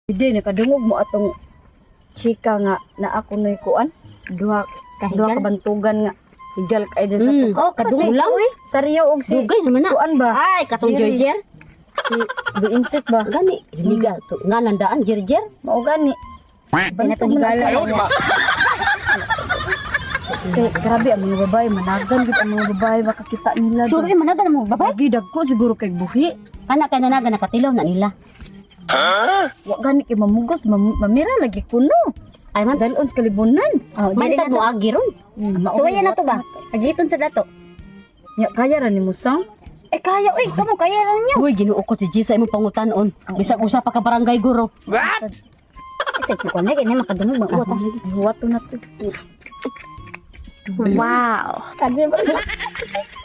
Hindi, nakadungog mo atong chika nga na ako no'y kuan. Duha, duha Kahigal? ka bantugan nga. Higal kay din sa tuka. Oh, kadungog lang. Sa Rio og si Dugay naman na. kuan ba? Ay, katong Jerry. Jerjer. Si Biinsik ba? Gani, hiliga. Nga landaan, Jerjer. Mao gani. Bantog man na sa Kay grabe ang mga babae, managan gid ang mga babae makakita nila. Sure, eh, managan ang mga babae. Lagi dagko siguro kay buhi. Kana kay nanagan nakatilaw na nila. Wa gani kay mamugos, mamira lagi kuno. Ay man, Dalon sa kalibunan. oh, mantad mo agi ron. Mao So ayan na to ba? Agiton sa dato. Nya kaya ra ni Musang. Eh kaya oy, kamo kaya ra ninyo. Uy, Ginoo ko si Gisa imong pangutanon. Bisag usa pa ka barangay guro. What? Sa ko na kay makadungog mga uwa ta. Ay, huwato na to. Wow.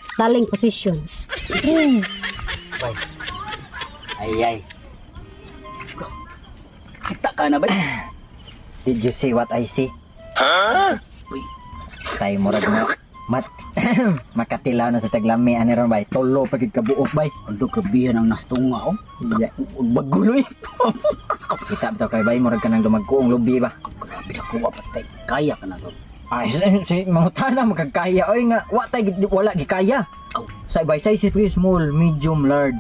Stalling position. Bay. Ay ay. Kita ka na ba? Did you see what I see? Uy. Tay murag na mat makatilaw na sa taglami ani ron bay. Tulo pa gid kabuok bay. Ando, grabe ang nastunga oh. Yeah. Baguloy. Kita bitaw kay bay murag ka nang dumagkuong lubi ba. Grabe na kuha patay. Kaya ka na to. Ay si, si mangutana magkakaya oy nga wa tay wala gikaya. Aw. Sa by size is small, medium, large.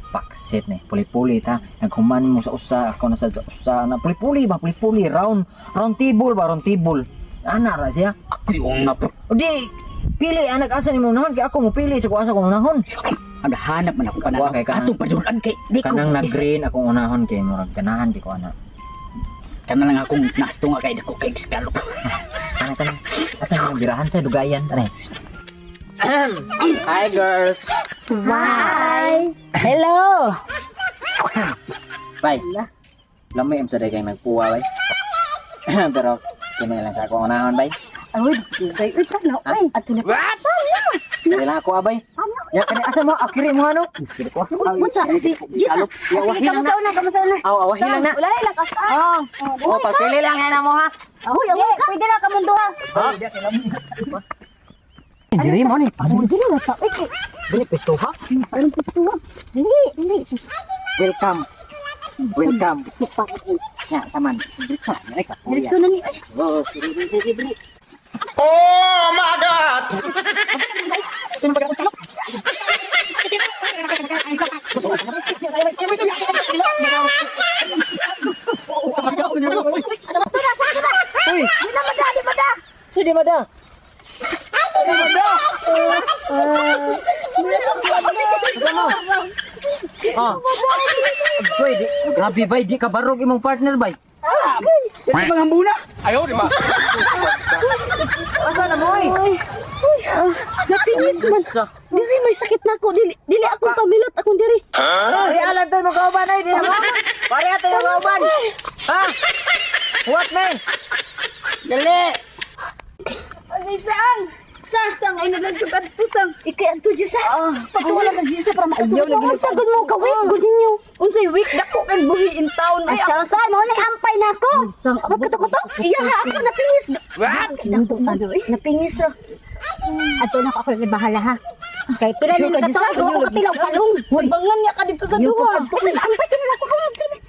Paksit ni puli-puli ta. Naghuman mo sa usa, ako na sa usa na puli-puli ba, puli-puli round round table ba, round table. Ana ra siya. Ako yung nga po. O di pili anak asa nimo unahon kay ako mo pili sa kuasa kong unahon. Ang hanap man ako Wa, pananaw. kay kanang- Atong padulan kay. Di ko. Kanang na green akong unahon kay murag ganahan kay ko ana. Kana lang akong nastunga kay dako kay skalop. Ana tanang atang nang birahan sa dugayan tanay. Hi girls. Hi. Hello. Bye. Lami am sa day kay nagpuwa bay. Pero kini lang sa akong unahon bay. Ay, dugay uy tanaw ay. Ato na. Kini lang ako abay. Ya kani asa mo akiri mo ano? Kini ko. Unsa si Gisa? Ya, Sige, wahi kamo lang sa na. una, kamo sa una. Aw, awahi lang na. Wala lang kasa. Oh. Oh, pagpili lang na mo ha. Uy, awa ka. Pwede na kamong duha. Diri mo ni. Dili na ta. Uy, Dili pisto ha. anong gusto? Dili, dili. Sus. Welcome. Welcome. Ya, saman. Ay, kapuya. Diretso na ni. Ay, Oh, dili, dili, dili. Uy, Di na mada, di mada. sudi mada. Sudi mada. Ah. Boy, di, grabe bay, di ka barog imong partner bay. Ito mga hambuna. Asa na mo oy? Napinis man. Dili may sakit na ako. Dili, dili akong pamilot akong diri. Pare alam to'y magkauban ay, di na mo. Pare ato yung kauban. Ha? What man? Dali. Ay, sang. Sa, Sang ay nalang jud adto sang. ikay anto Gisa. Pagtuwa lang ka Gisa para Ayaw, makasuko. lagi Ang sagod mo ka wait, good ninyo. Unsay week dako kay buhi in town ay. Asa sa mo na ampay na ako. Sang abot. Magkuto-kuto. Iya ha ako napingis. What? Napingis ra. Ato na ako ako lang bahala ha. Kay pila Sure ni ka, Gisa? katuo ako katilaw kalong. Bangan niya ka dito sa duha. Kasi sa ampay tinan ako kung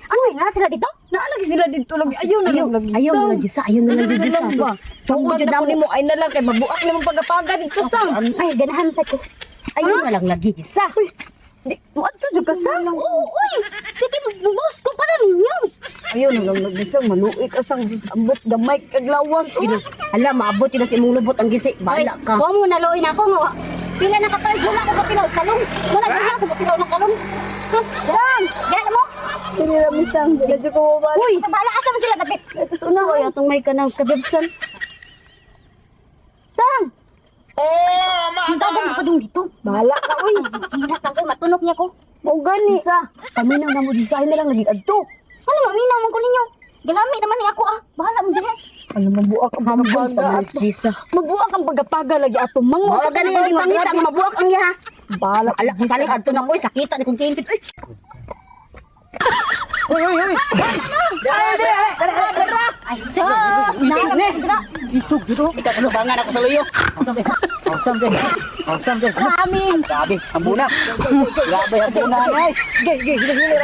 Ano na sila dito? Naalagi sila dito lagi. Ayaw na lang lagi. Ayaw na lang Gisa, ayaw na lang Gisa. Ba? Tuod Tungod jud na namo. nimo ay na lang kay mabuak namang pagapaga dito sang. Ay, ganahan sa ko. Ayaw na lang lagi Gisa. Di muadto jud ka sang. Oo, uy! Sige, boss ko para ninyo. Ayaw na lang lagi sang maluoy ka sang sus ambot gamay kag lawas. Oh. Ala, maabot yun na sa imong lubot ang gisi. Bahala ka. Huwag mo naluoy na ako nga. Pila na katoy, wala ko kapilaw kalong. Wala wala ko kapilaw ng kalong. Dan, gaya mo. Dili ra mi sang. Dili jud ko mabalik. Uy, bahala asa man sila dapit. Una oy atong may kanang kabibson. Sang. Ang dagan pa dong dito. Bahala ka uy. Hina ka matunok niya ko. Mao gani. Sa paminaw na mo di sa ay na lang lagi adto. Ano maminaw man ko ninyo? Galami naman ni ako ah. Bahala mo diha. Ano mabuak ang pagapaga ato. Gisa. Mabuak ang pagapaga lagi ato mango. Mao gani ang pangita nga mabuak ang iya. Bahala ka Ala, Gisa. kaling adto na ko sakita ni kong tintit. Uy, Uy, uy, uy. ay sus. Na, Isog jud oh. Ikaw bangan ako sa luyo. Awesome din. Awesome din. Amin. Grabe, Hambuna. Grabe hambuna ay. Gay, gay, gay, gay.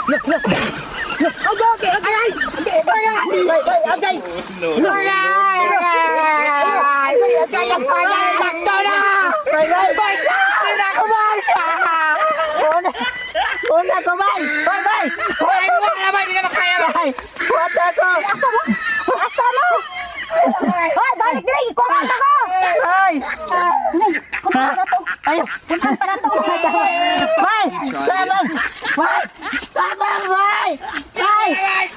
Look, look. Okay. Ay, ay, ay, ay, na! Bay, bay, bay! Una ko, bay! Una, una ko, bay! Bay, bay! Ay, wala ba? Di na makaya ba? Bay! Wata ko! Asa mo? Hoy, balik diri, ikuha ka ko. Ay! Kumpara na to. Ay! Kumpara na to. Bay! Tabang! Bay! Tabang, bay! Bay!